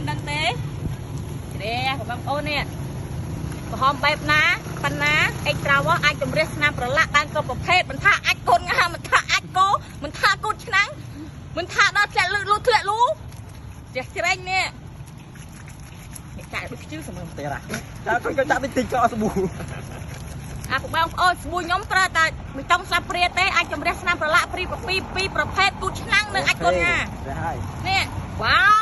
មិនដឹងទេជ្រះបងប្អូននេះក្រហមបែបណាប៉ុណ្ណាអេកត្រាវ៉អាចជំរះស្នាមប្រឡាក់បានគ្រប់ប្រភេទមិនថាអាចកូនងាមិនថាអាចគោមិនថាគូតឆ្នាំងមិនថាដល់ធ្លាក់លឺលូធ្លាក់លូចេះជ្រែងនេះចាក់ដូចខ្ជិលសម ផ្ទះចាក់ក៏ចាក់តិចតិចក៏អត់ស្ប៊ូ អាពុកបងប្អូនស្ប៊ូខ្ញុំប្រើតែមិនຕ້ອງស្លាបព្រាទេអាចជំរះស្នាមប្រឡាក់ព្រីពីពីប្រភេទគូតឆ្នាំងនិងអាចកូនងា ហើយ នេះវ៉ា